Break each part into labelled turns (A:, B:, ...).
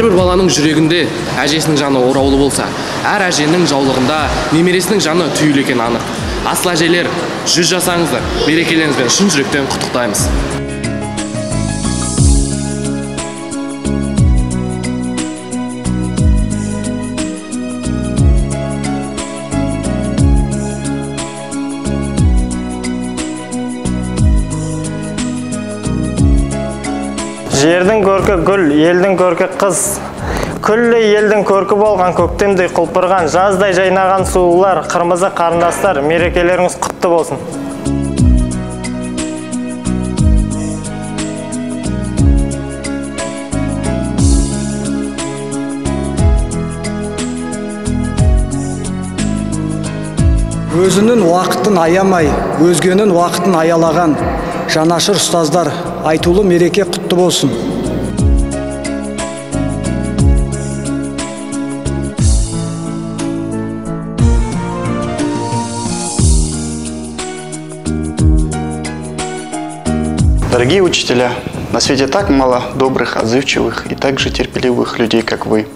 A: Әрбір баланың жүрегінде әжесінің жаны ораулы болса, әр әженің жаулығында немересінің жаны түйілі екені анық. Асыл әжелер, 100 жасаңыздар, мерекелеріңізбен шын жүректен құттықтаймыз.
B: Жердің көркі гүл, елдің көркі қыз. Күллі елдің көркі болған көктемдей құлпырған, жаздай жайнаған сұлулар, қырмызы қарындастар, мерекелеріңіз құтты болсын.
C: Өзінің уақытын аямай, өзгенің уақытын аялаған жанашыр ұстаздар, айтулы мереке құтты болсын.
D: Дорогие учителя, на свете так мало добрых, отзывчивых и также терпеливых людей, как вы.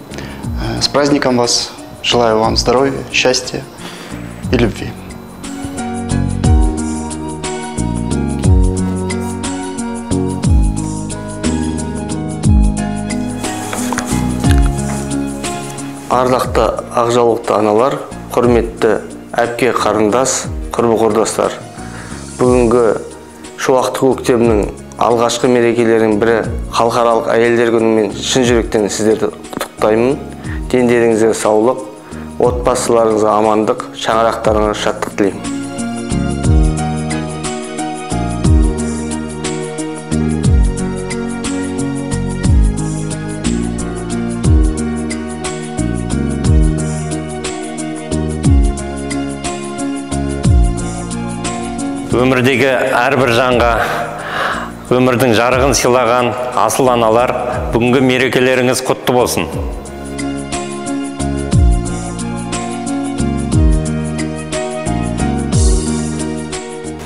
D: С праздником вас! Желаю вам здоровья, счастья и любви.
E: Ардақты ақжаулықты аналар, құрметті әпке қарындас, құрбы құрдастар. Бүгінгі шуақты көктемнің алғашқы мерекелерінің бірі халықаралық әйелдер күнімен шын жүректен сіздерді құттықтаймын. Дендеріңізге саулық, отбасыларыңызға амандық, шаңырақтарыңызға шаттық тілеймін.
F: Өмірдегі әрбір жанға өмірдің жарығын сыйлаған асыл аналар, бүгінгі мерекелеріңіз құтты болсын.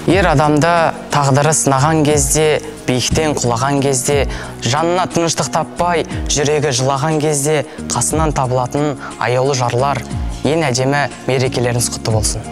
G: Ер адамды тағдыры сынаған кезде, биіктен құлаған кезде, жанына тыныштық таппай, жүрегі жылаған кезде, қасынан табылатын аяулы жарлар, ең әдемі мерекелеріңіз құтты болсын.